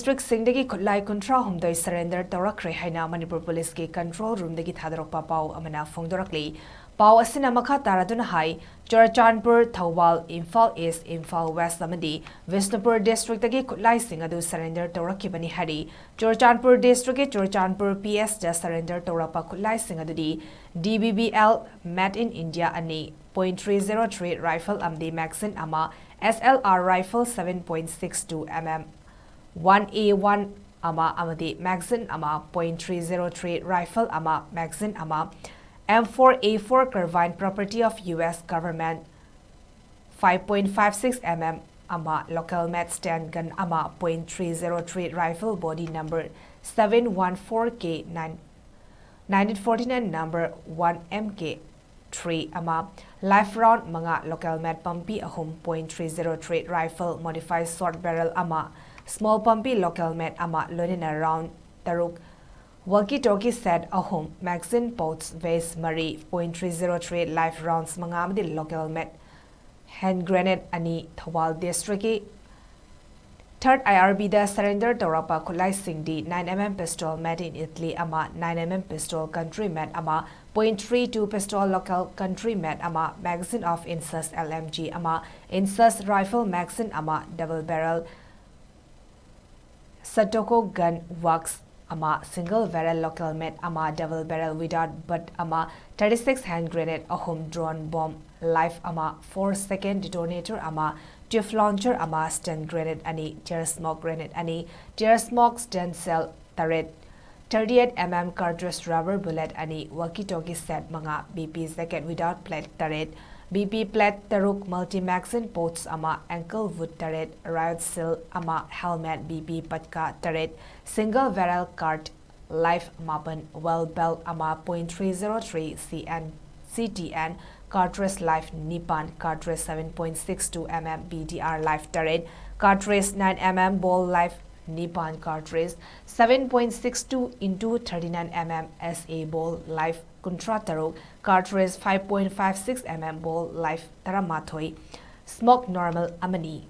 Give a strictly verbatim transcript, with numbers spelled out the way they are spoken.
ꯗꯤꯁꯇ꯭ꯔꯤꯛꯁꯤꯡꯗꯒꯤ ꯈꯨꯠꯂꯥꯏ ꯀꯨꯟꯊ꯭ꯔꯥ ꯍꯨꯝꯗꯣꯏ ꯁꯔꯦꯟꯗꯔ ꯇꯧꯔꯛꯈ꯭ꯔꯦ ꯍꯥꯏꯅ ꯃꯅꯤꯄꯨꯔ ꯄꯨꯂꯤꯁꯀꯤ ꯀꯟꯇ꯭ꯔꯣꯜ ꯔꯨꯝꯗꯒꯤ ꯊꯥꯗꯣꯔꯛꯄ ꯄꯥꯎ ꯑꯃꯅ ꯐꯣꯡꯗꯣꯔꯛꯂꯤ꯫ ꯄꯥꯎ ꯑꯁꯤꯅ ꯃꯈꯥ ꯇꯥꯔꯗꯨꯅ ꯍꯥꯏ, ꯆꯨꯔꯆꯥꯟꯄꯨꯔ, ꯊꯧꯕꯥꯜ, ꯏꯝꯐꯥꯜ ꯏꯁ, ꯏꯝꯐꯥꯜ ꯋꯦꯁ ꯑꯃꯗꯤ ꯕꯤꯁꯅꯨꯄꯨꯔ ꯗꯤꯁꯇ꯭ꯔꯤꯛꯇꯒꯤ ꯈꯨꯠꯂꯥꯏꯁꯤꯡ ꯑꯗꯨ ꯁꯔꯦꯟꯗꯔ ꯇꯧꯔꯛꯈꯤꯕꯅꯤ ꯍꯥꯏꯔꯤ꯫ ꯆꯨꯔꯆꯥꯟꯄꯨꯔ ꯗꯤꯁꯇ꯭ꯔꯤꯛꯀꯤ ꯆꯨꯔꯆꯥꯟꯄꯨꯔ ꯄꯤ ꯑꯦꯁꯇ ꯁꯔꯦꯟꯗꯔ ꯇꯧꯔꯛꯄ ꯈꯨꯠꯂꯥꯏꯁꯤꯡ ꯑꯗꯨꯗꯤ D B B L Made in India ꯑꯅꯤ, point three zero three rifle ꯑꯃꯗꯤ magazine ꯑꯃ, S L R rifle seven point six two M M one A one ꯑꯃ ꯑꯃꯗꯤ magazine ꯑꯃ, point three zero three rifle ꯑꯃ, magazine ꯑꯃ, M four A four carbine property of U S government, five point five six M M ꯑꯃ, local made stun gun ꯑꯃ, point three zero three rifle body number seven one four K nine, nineteen forty-nine number one M K three ꯑꯃ, live round ꯃꯉꯥ, local made ꯄꯝꯄꯤ ꯑꯍꯨꯝ, point three zero three rifle modified short barrel ꯑꯃ, small ꯄꯝꯄꯤ local made ꯑꯃ, ꯂꯣꯏꯅꯅ round ꯇꯔꯨꯛ, walkie talkie set ꯑꯍꯨꯝ, magazine pouch vase ꯃꯔꯤ, point three zero three live rounds ꯃꯉꯥ ꯑꯃꯗꯤ local made hand grenade ꯑꯅꯤ, ꯊꯧꯕꯥꯜ ꯗꯤꯁꯇ꯭ꯔꯤꯛꯀꯤ third I R Bꯗ surrender ꯇꯧꯔꯛꯄ ꯈꯨꯠꯂꯥꯏꯁꯤꯡꯗꯤ nine M M pistol made in Italy ꯑꯃ, nine M M pistol country made ꯑꯃ, point three two pistol local country made ꯑꯃ, magazine of Insus L M G ꯑꯃ, Insus rifle magazine ꯑꯃ, double barrel Satoko gun works ꯑꯃ, single barrel local made ꯑꯃ, double barrel without butt ꯑꯃ, thirty-six hand grenade ꯑꯍꯨꯝ, drone bomb live ꯑꯃ, four second detonator ꯑꯃ, tube launcher ꯑꯃ, stun grenade ꯑꯅꯤ, tear smoke grenade ꯑꯅꯤ, tear smoke stun shell ꯇꯔꯦꯠ, thirty-eight M M cartridge rubber bullet ꯑꯅꯤ, walkie talkie set ꯃꯉꯥ, B P jacket without plate ꯇꯔꯦꯠ, B P plate ꯇꯔꯨꯛ, multi magazine pouch ꯑꯃ, ankle wood ꯇꯔꯦꯠ, riot shield ꯑꯃ, helmet, B P patka ꯇꯔꯦꯠ, single barrel cart live ꯃꯥꯄꯟ, well belt ꯑꯃ, point three zero three C N C T N cartridge live ꯅꯤꯄꯥꯟ, cartridge seven point six two M M B D R live ꯇꯔꯦꯠ, cartridge nine M M ball live ꯅꯤꯄꯥꯟ, cartridge seven point six two into thirty-nine M M S A ball live ꯀꯨꯟꯊ꯭ꯔꯥ ꯇꯔꯨꯛ, cartridge five point five six M M ball live ꯇꯔꯥꯃꯥꯊꯣꯏ, smoke normal ꯑꯃꯅꯤ꯫